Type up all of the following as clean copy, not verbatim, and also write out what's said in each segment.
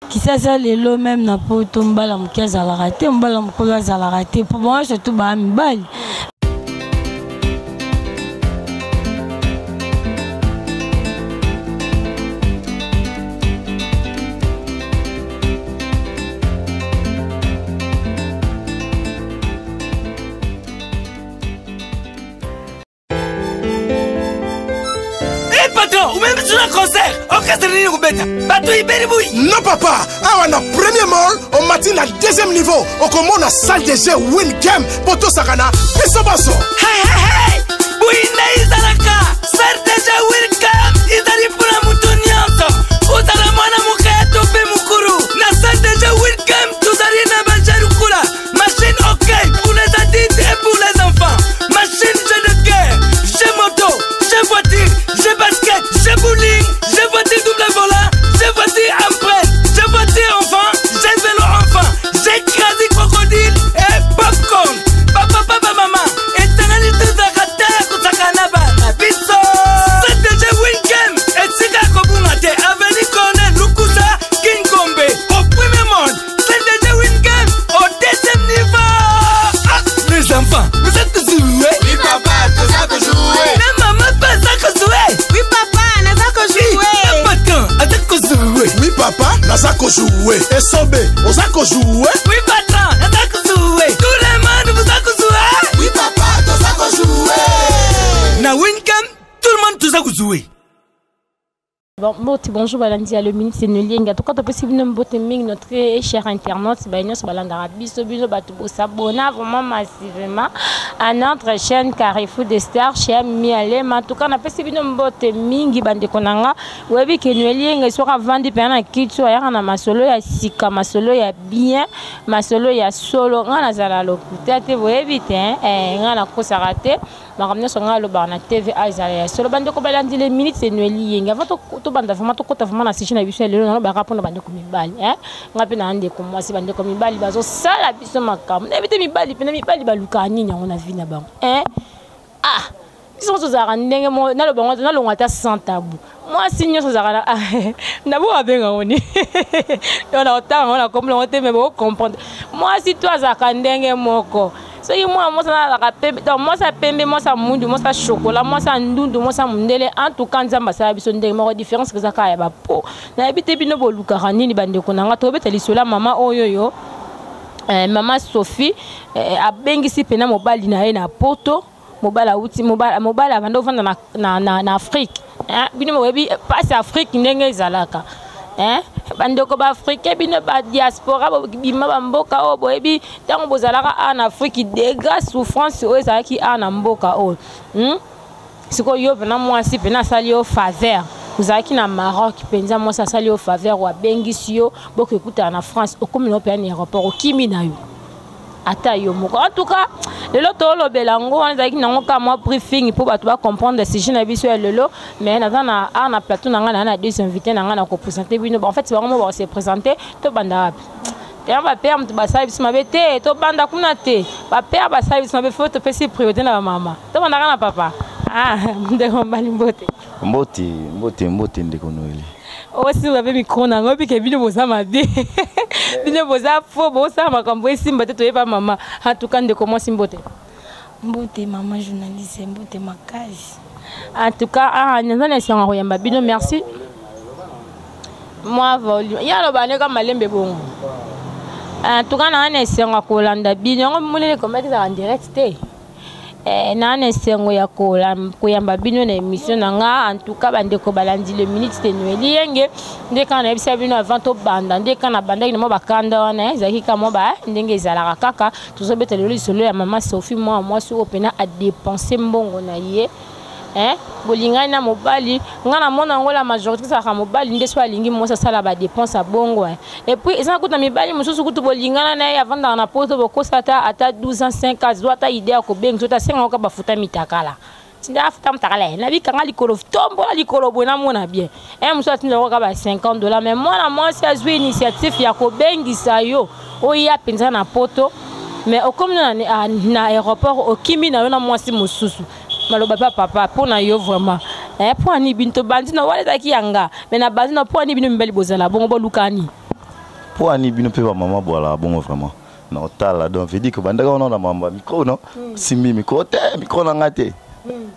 Kisasa lelo meme na poto mbala moke azalaka te mbala mokolo azalaka te mpo bango nyonso tu baa mibali. Hey patron, omemi biso na concert orchestre nini kobeta bato iberi bui. Non papa, awa na premier mall omati na deuxième niveau okomona salle de jeu win game mpo tosakana biso banso. Hey, hey, hey. Bui nde ezalaka salle de jeu win game ezali mpona moto nyonso, ozala mwana moke to mpe mokolo. Na salle de jeu win game tozali na baje lokola machine hockey pour les adultes et pour les enfants, machine jeu de guerre, jeu moto, jeu voiture, jeu basket, jeu bowling, jeu voiture double volant, jeu voiture empreinte, jeu voiture enfant, jeu vélo enfant, jeu crédit crocodile et popcorn. Papa, papa, maman, etangani tozalaka tala kosaka na bana biso. CDG Win Game esika ya kobunga te, avenue Colonel Lukusa Kingombe au premier monde. CDG Win Game au deuxième niveau. Ah, les enfants, vous êtes joués? Oui papa, toza kojouer. Na mama mpe aza kojouer. Oui papa, naza kojouer. Na patron aza kojouer. Oui papa, naza kojouer. Esobe, oza kojouer? Oui patron, naza kojouer. Tout le monde vous a kojouer. Oui papa, toza kojouer. Na Win Game, tout le monde toza kojouer. Bon, mbote, bonjour balandi ya le ministre Nolinga. En tout cas, topesi bino mbote mingi notre très cher internaute, ba nyonso balandaka biso bino bato bosabona vraiment massivement à notre chaîne Carrefour des Stars chez Mialema. En tout cas, napesi bino mbote mingi bandeko na nga. Oyebi ke Nolinga soki avandi mpenza na kiti oyo ayaka na masolo ya sika, masolo ya bien, masolo ya solo. Nga nazala lokuta te, boyebi te, hein? Nga nakosaka te. Makambo nyonso ngai alobaka na TVA ezala ya solo. Bandeko balandi les minutes de Noël Yenge. Avant tobanda vraiment, tokota vraiment na sujet na biso ya lelo, nalobaka mpona bandeko mibali, hein? Ngai mpe na ndeko mwasi, bandeko mibali bazosala biso makambo. Nayebi te mibali mpe na mibali balukaka nini yango na vie na bango, hein? Ah, biso nyonso tozalaka ndenge moko, naloba yango, nalongwa ata sans tabou. Mwasi nyonso azalaka na, ah, na bo abenga yango nini? Donc, na kotanga yango na kombo yango te, mais boko comprendre. Mwasi to azalaka ndenge moko. Soki mwana mwasi azalaka pembe, donc mwasi ya pembe, mwasi ya mwindu, mwasi ya chocolat, mwasi ya ndundu, mwasi ya mondele, en tout cas Nzambe asala biso ndenge moko, différence eza kaka ya ba peau. Nayebi te bino bolukaka nini bandeko na nga. Tobeta lisolo ya mama oyo yo, mama Sophie, abengisi pena mobali na ye na poto. Mobali awuti, mobali, mobali abanda ovanda na, na, na, na Afrique. Hein? Bino boyebi passe Afrique ndenge ezalaka. Hein? Bandeko ba Africain bino ba diaspora bima ba mboka oyo boyebi ntango bozalaka awa na Afrique dégâts souffrance oyo ezalaki awa na mboka oyo. Sikoyo yo pena mwasi pena asali yo faveur. Ozalaki na Maroc mpenza mwasi asali yo faveur oyo abengisi yo boke ekutana na France okomi na yo mpenza na aéroport okimi na yo. Ata yo moko. En tout cas, lelo tolobela yango wana ezalaki nango kaka mwa briefing mpo bato ba comprendre sujet na biso ya lelo. Mais naza na awa na plateau na ngai, na na deux invités na ngai na ko présenter bino. Bon, en fait, bango moko ba se présenter, tobanda wapi? Tena ba père moto basali biso mabe te, tobanda kuna te. Ba père basali biso mabe, faut topesi priorité na ba mama. Tobandaka na papa. Ah, ndeko mobali mbote. Mbote, mbote, mbote ndeko Noël. Osimba pe micro na ngo pike bino boza mabe. Bino boza faux, bosala makambo esimba te toyeba mama. En tout cas ndeko mwasi mbote. Mbote mama journaliste, mbote makasi. En tout cas, ah, naza na esengo ya koyamba bino, merci. Moi volume. Ya loba ne ka malembe bongo. En tout cas na na esengo ya kolanda bino. Yango monene comment ezalaka en direct te. Na na esengo ya koyamba bino na émission na nga. En tout cas bandeko balandi le minute de Noël Yenge nde kaka nayebisa bino avant tobanda, nde kaka nabandaki na mwa bakanda wana, ezalaki kaka mwa ba ndenge ezalaka kaka. Tozobeta lelo lisolo ya mama Sophie, mwa mwasi oyo pena a dépenser mbongo na ye. Hein? Bolingani na mobali, nga na mona yango la majorité ezalaka mobali nde so alingi mwasi asala ba dépense ya bongo, hein. Et puis eza kuta mibali mosusu kutu bolingana na ye avandaka na poto bokosa ata, ata 12 ans, 5 ans, azwa ata idée ya kobenga, soki asenga kaka bafuta mitakala. Tinda afuta mitakala, eh, nabikanga likolo, tombola likolo boye namona bien. Eh, mosusu atinda kaka ba cinquante dollars, mais mwana mwasi azwi initiative ya kobengisa yo oya mpenza na poto, mais okomi na, na, na aéroport okimi na yo na mwasi mosusu. Maloba pa papa mpo na yo vraiment. Eh, mpo ani bino tobandi na wana ezalaki ya nga, mais na bandi na mpo ani bino mibali bozala bongo bolukani. Mpo ani bino mpe bamama bwalaka bongo vraiment na otala? Donc veut dire que bandaka wana na mamba micro, non? Simbi micro te, micro na nga te.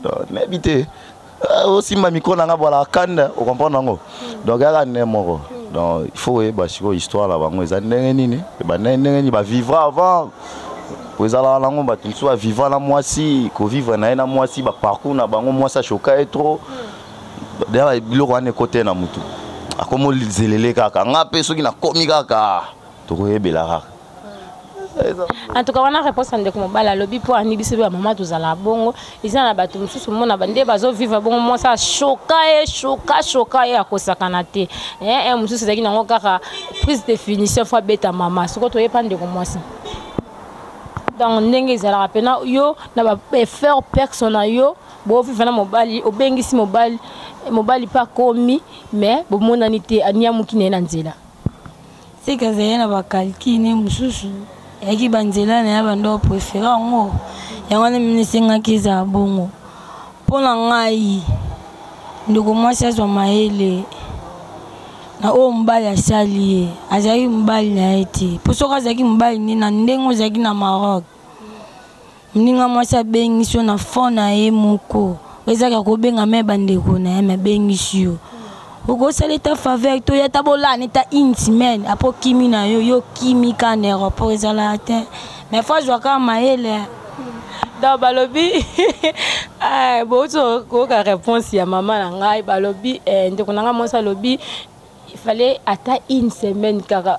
Donc nayebi te, osimba micro na nga, bwalaka kanda, ocomprendre yango. Donc yaka nde moko. Donc il faut oyeba sikoyo histoire na bango eza ndenge nini, ebandaki ndenge nini, bavivre avant. Po ezalaka nango bato mosusu bavivre na mwasi, kovivre na ye na mwasi, baparcours na bango, mwasi ashoka ye trop. D'ailleurs biloko wana ekote na mutu, akomi ozelele kaka. Nga mpe soki nakomi kaka, tokoyebela kaka. En tout cas, wana réponse ya ndeko mobali. Alobi mpo ani biso mpe bamama tozala bongo. Eza na bato mosusu mona nde bazovivre bongo, mwasi ashoka ye, shoka shoka ye, akosakana te. Mosusu ezalaki nango kaka prise de finition, fo abeta mama. Sikoyo toyepa ndeko mwasi. Donc ndenge ezalaka mpena, yo na baeffort perso na yo, bovivre na mobali, obengisi mobali, mobali mpe akomi, mais bomonani te, aniamuki na ye na nzela. Seke azali na bacalcul mosusu, eyaki banzela na ye, bando préféré yango. Yango wana mino esengaki ezala bongo. Mpo na ngai, ndeko mwasi azwa mayele na oyo mobali asali ye. Azalaki mobali na ye te, mpo soki azalaki mobali nde na ndenge ozalaki na Maroc, moninga mwasi abengisi yo na fond na ye moko, ezalaka kobenga me bandeko na ye, me abengisi yo, okosala ata faveur to ya ta bolana ata une semaine, apo kimi na yo, yo kimi kaka na aéroport, ezalaka te. Mais fo azwa kaka mayele. Donc balobi, bouti koyoka réponse ya mama na ngai. Balobi, ndeko na ngai mwasi alobi il fallait ata une semaine kaka,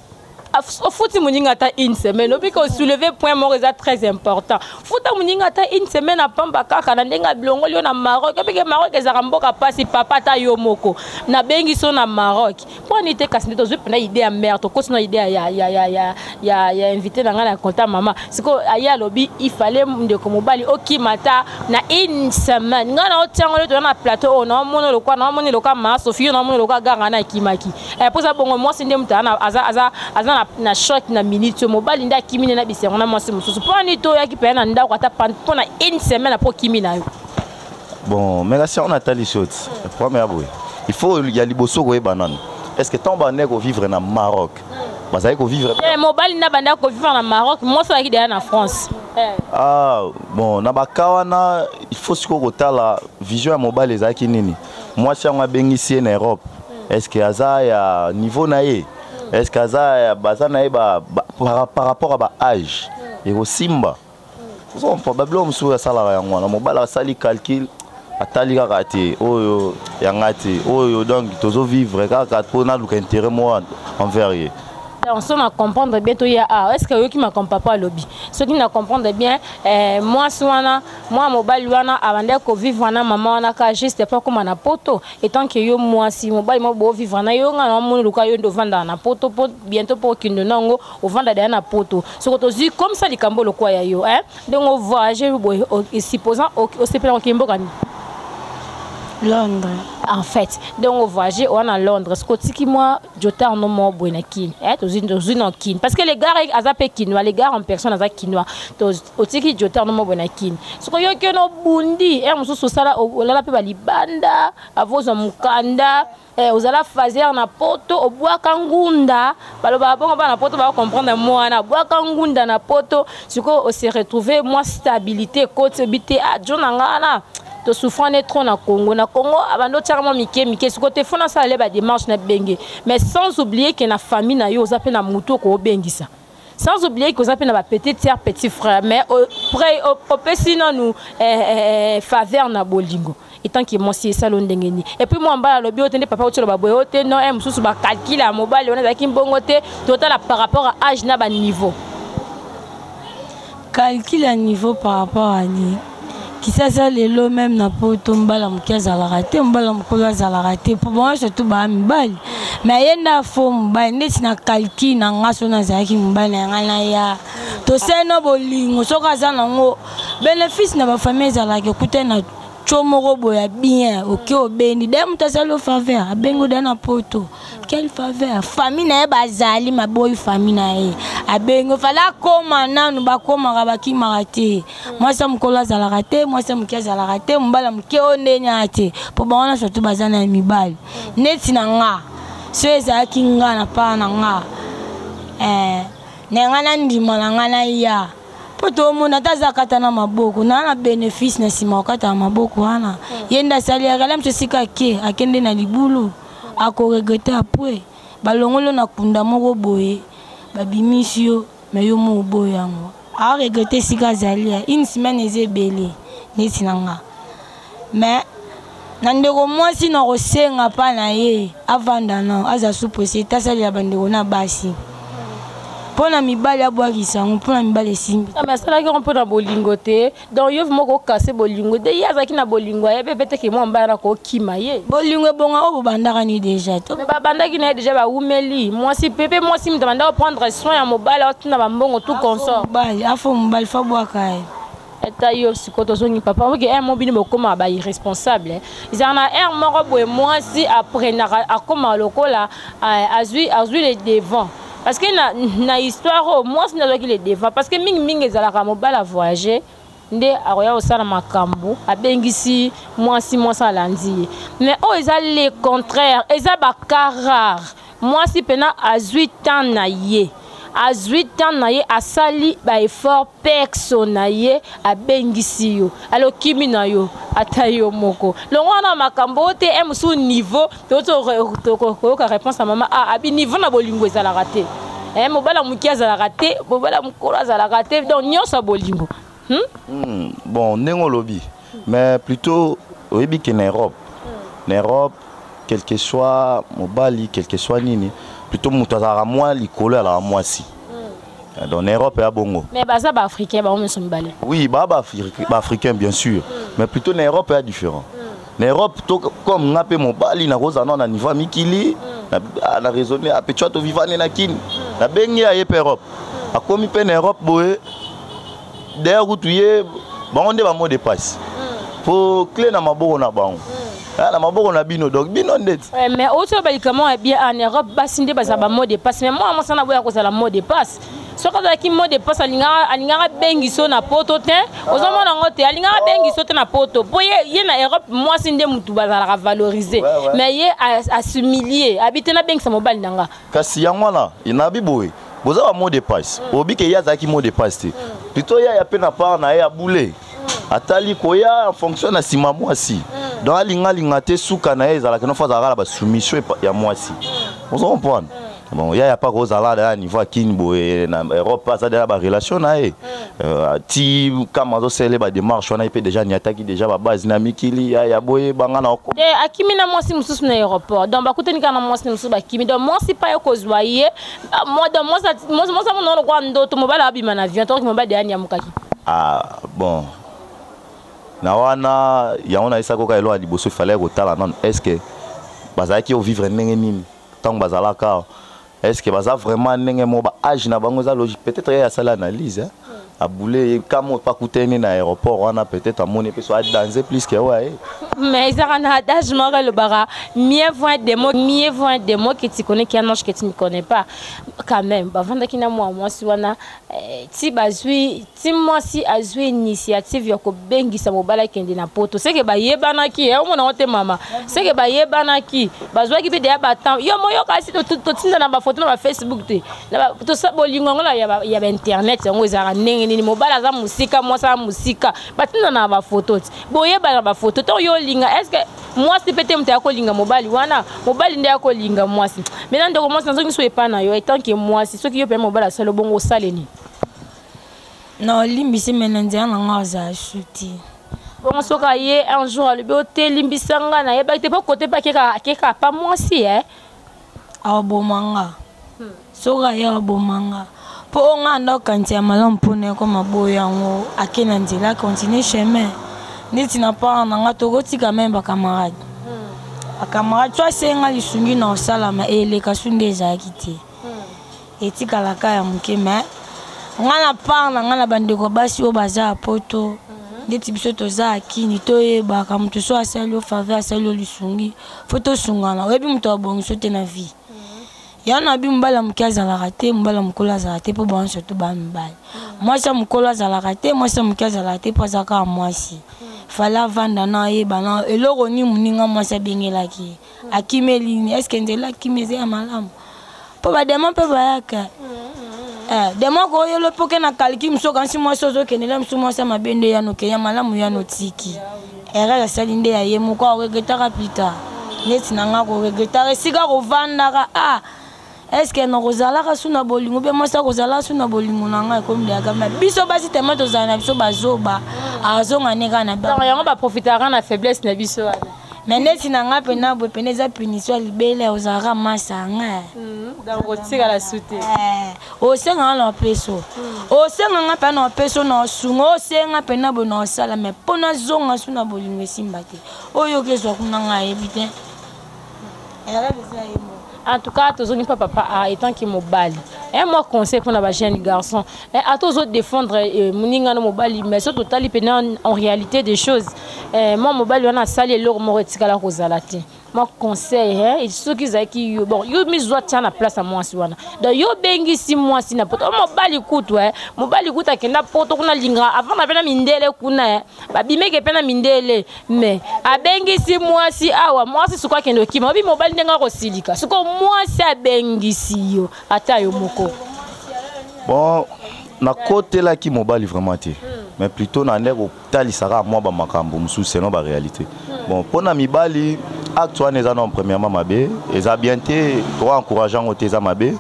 ofuti moninga ata une semaine. Obiki osoulever point moko eza très important: futa moninga ata une semaine, apamba kaka na ndenge abilongoli yo na Maroc. Obike Maroc ezalaka mboka mpasi, papa. Ata yo moko nabengi so na Maroc, mpo ani te? Kasi nde tozwi mpena idée ya mare, tokosi na idée ya invité na ngai na conta mama. Sikoyo aye alobi il fallait ndeko mobali okima ata na une semaine. Ngai na otiango nde toza na plateau oyo, naomona lokwa, naomoni lokwa maa Sophie, yo naomoni lokwa ganga na akimaki. Mpo eza bongo, mwasi nde moto aza na choc na minute oyo. Mobali nde akimi nde na bisengo na mwasi mosusu. Mpo ani to oyaki mpenza na ndako ata mpo na une semaine, apo okimi na yo? Bon, mais kasi on atali shot problème ya boye, il faut ya liboso koyeba nano: est ce que ntango bandeki kovivre na Maroc, bazalaki kovivre? Mobali nde bandaki kovivre na Maroc, mwasi azalaki deya na France. Ah bon, na baka wana il faut sikoyo kotala vision ya mobali ezalaki nini. Mwasi yango abengisi ye na Europe, est ce que aza ya niveau na ye? Est ce que aza ya baza na ye par rapport à baâge ekosimba? Babiloko mosusu asalaka yango wana, mobali asali calcul, atali kaka te oyo yanga te oyo. Donc tozovivre kaka mpo naluka intérêt moko envers ye. Donc so na comprendre bien, toya a est ce que oyoki makambo papa alobi? Soki na comprendre bien, mwasi wana, mwa mobali wana abandaki kovivre wana mama wana ka juste mpo akóma na poto. Etant que yo mwasi, mobali mo boovivre na yo, nga na omoni luka yo nde ovandaka na poto, mpo bientôt mpo okende nango ovanda deya na poto. Soki tozwi comme ça likambo lokwa ya yo, ndenge ovoyage boye, supposant osepela kokende mboka nini? Londres. En fait, donc ovoyage owa na Londres, soki otiki mwa jotar no moko boye na Kini, tozwi na Kini, parce que le gars aza mpe kinois, le gars en personne aza kinois. Otiki jotar no moko boye na Kini, soki oyoki yo nobundi ere mosusu, osala olala mpe balibanda avozwa mokanda, ozala faser na poto, obwaka ngunda, balobaka bongo bana poto bakocomprendre mwana abwaka ngunda na poto. Sikoyo ose retrouve, mwa stabilité ekoti, obi te ah, jo na nga wana tosouffrant ne trop na Congo. Na Congo abandi otiaka mwa mike mike. Sikoyo te, fo nasala le badémarche na benge, mais sans oublier ke na famille na yo oza mpe na motu okoobengisa, sans oublier que oza mpe na bapetite sœur, petit frère. Mais près opesi nanu faveur na bolingo, etant que mwasi, esala o ndenge nini? Et puis mwa mbala alobi oyo te nde papa otiola baboye oyo te non, mosusu bacalcul ya mobali wana ezalaki mbongo te. Totala par rapport à âge na baniveau. Calcul ya niveau par rapport à nini? Kisasa lelo, même na poto, mobala moke azalaka te, mobala mokolo azalaka te, mpo bango surtout baa mibali. Mais ye nde afo mobali ndeti na calcul na nga, so nazalaki mobali na ngai naya tosali na bolingo, soki aza nango bénéfice na bafamille, ezalaka ekutani na tio moko boye ya bien, oke obendi de moto azali o faveur, abengi oda na poto. Quelle faveur? Famille na ye bazali maboyi, famille na ye abengi, ofali akóma nanu, bakomaka bakimaka te. Mwasi ya mokolo azalaka te, mwasi ya moke azalaka te, mobali ya moke oyo ndeni aya te, mpo bango nyonso tu baza na mibali. Neti na nga, so ezalaki nga na paa na nga, Eh, na ngai nandima na ngai naya mpo tomona ata aza akata na maboko naa na bénéfice na nsima kokata na maboko wana. Ye nde asali akala mosu esika ake, akende na libulu, akoregrete apres. Balongoli yo na kunda moko boye, babimisi yo, me yo mo oboyo yango, aregrete esika azali ya une semaine eza ebele neti na nga. Mais na ndeko mwasi na kosenga mpa na ye avanda na aza suprese te, asalela bandeko na basi mpo na mibali, abwakisa yango mpo na mibali esimbi. Mais asalaki yango mpo na bolingo te. Donc yo moko okase bolingo te, ye azalaki na bolingo, ayebi pe te ke mwa mobali wana kokima ye. Bolingo ebonga oyo bobandaka ni déjà to Mais babandaki na ye déjà, bawumeli. Mwasi pepe, mwasi moto abanda koprendre soin ya mobali, aotina bambongo, tout consort. Mobali afo, mobali fo abwaka ye. Eta yo sikoyo tozongi papa oke un mo bino bokóma bairresponsable. Ezala na aire moko boye, mwasi aprenaka akóma lokola azwi le devant, parce que na histoire oyo mwasi nde azwaki le devant, parce que mingimingi ezalaka mobali avoyage nde akoya kosala makambo, abengisi mwasi, mwasi alandi ye. Mais oyo eza le contraire, eza bacas rare. Mwasi mpena azwi temps na ye, azwi temps na ye, asali baeffort perso na ye, abengisi yo, alokimi na yo, ata yo moko longo wana makambo oyo te. E mosusu niveau tokoyoka réponse ya mama. Ah, abi niveau na bolingo ezalaka te. Mobali ya moke azalaka te, mobali ya mokolo azalaka te, donc nyonso ya bolingo, Bon, ndenge olobi, mais plutôt oyebi ke na Europe, na Europe, quel que soit mobali, quel que soit nini, plutôt moto azalaka mwa likolo alaka mwasi. Donc na Europe ya bongo. Mais baza baafricain bango nyonso mibale. Oui, baa baafricain bien sûr, mais plutôt na Europe ya différent. Na Europe to comme nga mpe mobali nakozala nao na niveau ya mikili, na raisonne ape tua tovivane na kini, nabengi aye mpe Europe, akomi mpe na Europe boye. D'ailleurs kutu ye bango nde bamot de passe po clé na maboko na bango, na maboko na bino, donc bino ndeti. Mais outi oyo balikamo ya bien en Europe, basi nde bazala bamot de passe, mais mwana mwasi wana boya kozala mot de passe. Soki azalaki mot de passe, alingaka abengiso na poto te. Ozomona yango te, alingaka abengiso te na poto, mpo ye na Europe mwasi nde mutu bazalaka valorise. Mais ye as'humilie, abi te nabengisa mobali na nga. Kasi yango wana nabi boye, boza ba mot de passe. Oyebi ke ye azalaki mot de passe te, plutôt ye aya mpe na part na ye abule, atali koya en fonction na nsima mwasi. Donc alingalinga te, suka na ye ezalaka nofo azalaka na basoumission ya mwasi. Ozo comprendre? Bon, yaya pa kozala na niveau akini boye na Europe, aza deja barelation na ye ti kama azosele badémarche wana, ye mpe déjà niataki déjà babase na mikili yaya boye banga na oko. Te, akimi na mwasi mosusu na aéroport. Donc bakutani kaka na mwasi mosusu, bakimi. Donc mwasi pa ye kozwa ye. Ah, donc mwasi amona lokola ndoto, mobali abima na avion, toki mobali deya nyamukaki. Ah bon, na wana yango nayesaki oka eloko ya liboso efalaki kotala nano: est ce que bazalaki ovivre ndenge nini ntango bazalaka awa? Est ce que baza vraiment ndenge moko? Ba âge na bango eza logique. Peut-être ye asali analyse, hein? Abule kama oyo akutani na aéroport wana, peut-être amoni mpe so adanse plus ke oyo aye. Mais ezalaka na adage moko elobaka: mieux vaut un démon, mieux vaut un démon que tu connais qu'un ange que tu ne connais pas. Quand même bavandaki na mwa mwasi wana, ti bazwi, ti mwasi azwi initiative ya kobengisa mobali akende na poto, seke bayebanaki. Omona ngo te mama, seke bayebanaki, bazwaki mpe deya batemps. Yo moyoka si totinda na bafoto na bafacebook te. Bolingo yango ya bainternet yango ezalaka ndenge nini? Mobali aza mosika, mwasi aza mosika, batinda na bafoto ti boyebana na bafoto. Ntango yo olinga, est ce que mwasi mpe te moto ya kolinga mobali wana, mobali nde ya kolinga mwasi? Maintenant ndeko mwasi, nazongi so epa na yo etant que mwasi, soki yo mpe mobali asali bongo, osaleni? Na olimbisi, me na nzela na nga azala suti. Bongo soki aye un jour alobi otelimbisa nga, nayebaki te, mpo kote mpe akeka pa mwasi e. Awaboma nga. Soki aye, awaboma nga, mpo oyo nga anda okanisi ya malamu mpona ekoma boyo yango, ake na nzela, continue chemin neti na part na nga. Tokotika meme bacamarade, bacamarade so asenga lisungi na osalama eleka su nde ezalaki te, etikalaka ya moke. Mais nga na part na nga na bandeko basi oyo baza ya poto ndeti biso toza akini, toyebaka moto so asali yo faveur, asali yo lisungi, fo tosungana. Oyebi moto abongiso te na vie ya na bi. Mobali ya moke azalaka te, mobali ya mokolo azalaka te, mpo bango surtout baa mibali. Mwasi ya mokolo azalaka te, mwasi ya moke azalaka te, mpo aza kaka mwasi. Fale avanda na ayeba na eloko nini moninga mwasi abengelaki ye, akimeli nini. Est-ce nzela akimi eza ya malamu? Mpo bademo mpe bayaka. Eh, demo koyelo mpo ke na kalki mosu okanisi mwasi ozokendela mosu mwasi ya mabe nde yano ke ya malamu yano otiki. Erreur asali nde ya ye moko akoregretaka plus tard. Neti na nga akoregretaka esika kovandaka ah est-ce que nakozalaka su na bolingo mpe mwasi akozalaka su na bolingo na ngai ekomi deyaka me biso basi tema tozala na biso bazoba azonga ne kaka na bango yango baprofitaka na faiblesse na biso wana me neti na ngai mpena boye mpena eza punition ya libele ozalaka masa ngai donc otikala su te eh, osenga nga na opeso osenga nga mpena na opeso na osunga osenga mpena boye na osala me mpo nazonga su na bolingo esimba te oyo okezwa kuna ngai ayebi te En tout cas, tozongi pa papa a étant que mobali. Un moi conseil pour ba jeune garçon. A tozo défendre euh, muninga no mobali mais so totali pena en réalité des choses. Eh, moi mobali wana asali eloko moko etikala kozala te. Moi conseil hein, soki ezalaki yo bon yo mizwa tia na place ya mwasi wana. Donc yo bengisi mwasi na poto. Mobali kutu eh, mobali kutu akenda poto kuna linga avant na pena mindele kuna eh. Babimeke pena mindele mais abengisi mwasi awa mwasi sikoyo akende okima obi mobali ndenge akosilika sikoyo mwasi abengisi yo ata yo moko bon nakotelaki mobali vraiment te mais plutôt na nde kotalisaka mwa bamakambo mosusu selon baréalité bon mpo na mibali acte wana eza non premièrement mabe eza bien te to encourage yango te eza mabe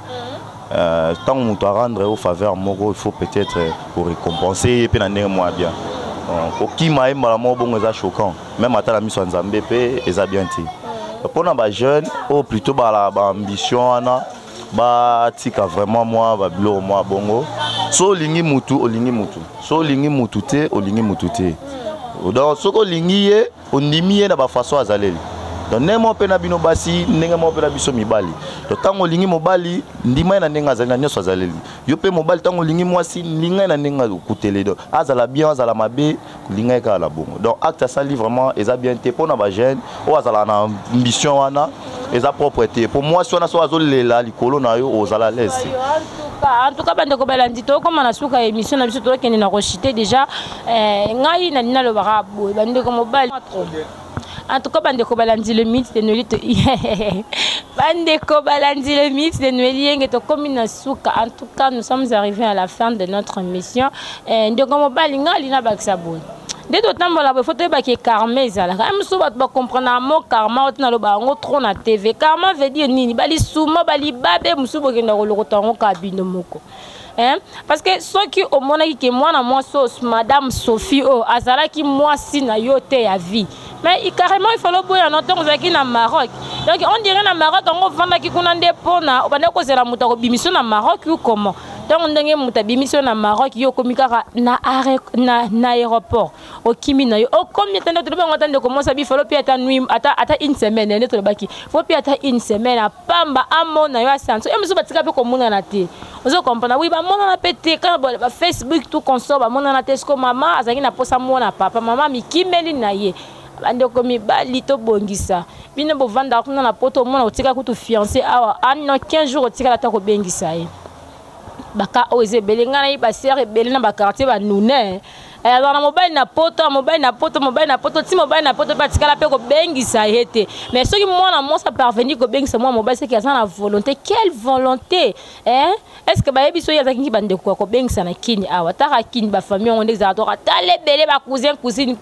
ntango moto arendre yo faveur moko il faut peut-être korécompense ye mpe na ndenge mwa bien kokima ye mbala moko bongo eza choquant même ata na miso ya nzambe mpe eza bien te mpo na bajeune oyo plutôt bala baambition wana batika vraiment mwa babiloko mwa bongo so olingi mutu olingi mutu so olingi mutu te olingi mutu te donc soki olingi ye ondimi ye na bafaçon azaleli donc ndenge moko mpe na bino basi ndenge moko mpe na biso mibali donc ntango olingi mobali ndima ye na ndenge azali na nyonso azaleli yo mpe mobali ntango olingi mwasi ndinga ye na ndenge okuteli donc azala bien azala mabe kolinga ye kaka na bongo donc acte asali vraiment eza bien te mpo na bajeune oyo azalaka na ambition wana eza propre te mpo mwasi wana soki azolela likolo na yo ozala lese en tout cas bandeko balandi tokóma na suka ya émission na biso tokende na kochite déjà eh, ngai nalingi nalobaka boye bandeko mobali en tout cas bandeko balandi le mythe de Noël bandeko balandi le mythe de Noël yenge tokomi na suka en tout cas nous sommes arrivés à la fin de notre mission eh, ndeko mobali ngai alina bakisa boye nde totambola boye fo toyebaki karma ezalaka ye mosusu bato bacomprendre mo karma oyo tina loba yango trop na tv karma veut dire nini balisuma balibabe mosusu bokenda kolokota yango kaka bino moko hein? Parce que soki omonaki ke mwana mwasi oyo madame Sophie oyo azalaki mwasi na yo te ya vie mais carrément il fallait oboya na ntango ozalaki na Maroc donc on dirait na Maroc yango ovandaki kuna nde mpona obandaki kozela moto akobimisa na Maroc ou comment ntango ndenge moto abimisi yo na Maroc yo okomi kaka na, na, na aéroport okimi na yo okomi ata nde tolobi yango ata ndeko mwasi abi falo mpe ata nuit ata, ata une semaine nde tolobaki fo mpe ata une semaine apamba amona yo asanso ye mosusu batika mpe komonana te ozo comprendre oui bamonana mpe te kaka ba facebook tout consort bamonana te siko mama azalaki na mposa mona papa mama mikimeli na ye bandeko mibali tobongisa bino bovandaka kuna na poto omona otika kutu fiancé awa ano 15 jours otikala ata kobengisa ye baka oyo eza ebele ngai nayebi basere ebele na bakartier banune eh, azala na mobali na poto mobali na poto mobali na poto ti mobali na poto mpe atikala mpe kobengisa ye te mais soki mwana mwasi aparvenir kobengisa mwana mobali seki aza na volonté quelle volonté eh? est ce que bayebi soki azalaki ngi bandeko ya kobengisa na kini awa taka kini bafamille yango nde ezalaka toka tala ebele bacousin cousine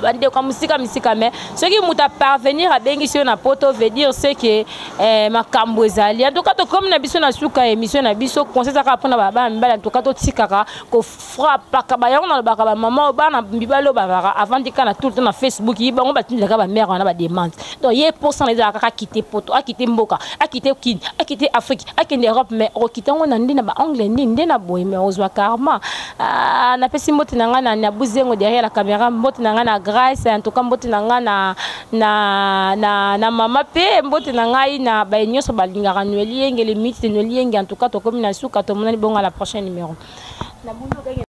bandeko ya mosika misika mais soki moto aparvenir abengisi yo na poto veut dire ce que eh, makambo ezali en tout cas tokomi na biso na suka ya émission na biso conseil ezaka mpona bana mibali en tout cas totikaka kofrapaka bayango nalobaka bamama oyo bana mibali oyo bazalaka avandi kaka na tout le temps na facebook ye bango batindelaka bamare wana bademande donc ye mposa na ezalaka kaka akite poto akite mboka akite kini akite afrique akende europe mais okokita yango na nde na baangle nde nde na boye mais ozwa karma ah, napesi mbote na ngai na nabuzengo derrière la caméra mbote na ngai na grace en tout cas mbote na ngai na na, na, na mama mpe mbote na ngai na baye nyonso balingaka noeli yenge le mythe de noeli yenge en tout cas tokomi na suka tomonani bongo à la prochaine numéro na bundu.